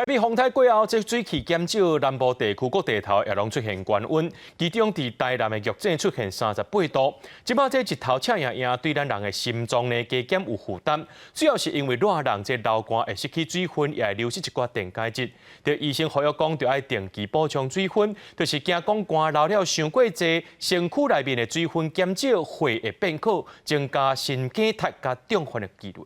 台北風颱過後，這水汽減少，南部地區各地頭也攏出現懸溫，其中佇台南的玉井出現38度。這擺這日頭赤炎炎，對咱人的心臟呢加減有負擔，主要是因為熱人這流汗會失去水分，也會流失一寡電解質。著醫生呼籲講，著愛定期補充水分，就是驚講汗流了傷過濟，身軀內面的水分減少，血會變洘，增加心肌塞佮中風的幾率。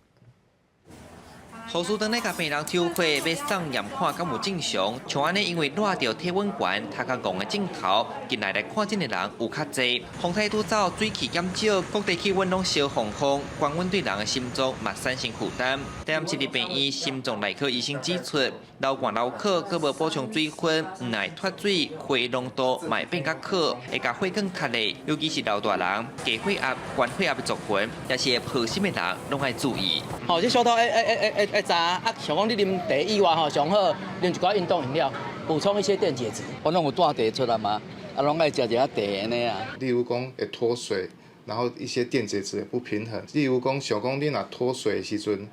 護士當咧共病人抽血，欲送驗看敢有正常，像按呢，因為熱著體溫懸，頭殼戇的鏡頭，近來來看診的人有較濟。風颱拄走，水汽減少，各地氣溫攏燒烘烘，高溫對人的心臟嘛產生負擔。台南市立病院心臟內科醫生指出，流汗流洘，閣無補充水分，毋但脫水，血濃度嘛會變較洘，會共血管塞咧，尤其是老大人、低血壓、懸血壓的族群，也是會破心的人，攏愛注意。吼，這小肚會會會會會知啊，像講你啉茶以外吼，上好啉一寡運動飲料，補充一些電解質。我攏有帶茶出來嘛，啊，攏愛食一下茶按呢啊。例如講會脫水，然後一些電解質不平衡。例如講，像講你若脫水的時陣，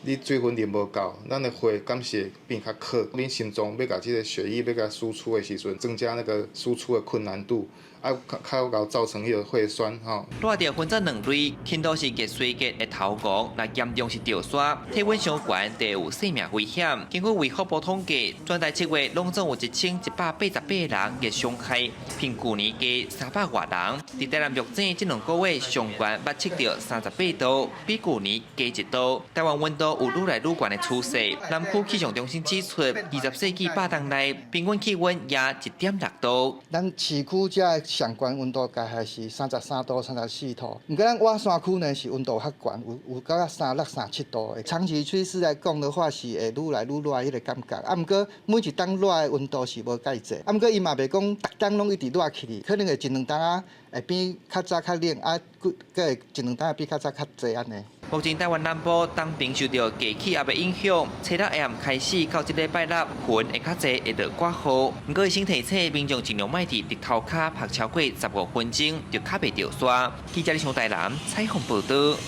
你水分啉無夠，咱的血敢是會變較洘，恁心臟欲共這个血液欲共輸出的時陣，增加那個輸出的困難度。啊，較較造成彼个血栓吼。熱著分做兩類，輕度是熱衰竭會頭戇，若嚴重是著痧，體溫傷懸就會有生命危險。根據衛福部統計，全台7月攏總有1188人熱傷害，比舊年加300外人。佇台南玉井這兩個月上懸捌測著38度，比舊年加1度。台灣溫度有愈來愈懸的趨勢。南區氣象中心指出，20世紀百冬內平均氣溫也1.6度。咱市區遮上懸溫度大概是33度、34度，毋過咱瓦山區呢是溫度較懸，有到36、37度的。長期趨勢來講的話，是會愈來愈熱彼个感覺。啊，毋過每一冬熱的溫度是無介濟，啊，毋過伊嘛袂講逐冬攏一直熱起去，可能會一兩冬仔會變較早較冷，啊，閣會一兩冬會變較早較濟按呢。目前台灣南部東邊受著低氣壓的影響，初六下暗開始到這禮拜六，雲會較濟，會落寡雨。毋過醫生提醒民眾盡量莫佇日頭跤曝超過15分鐘，就較袂著痧。記者李雄台南採訪報導。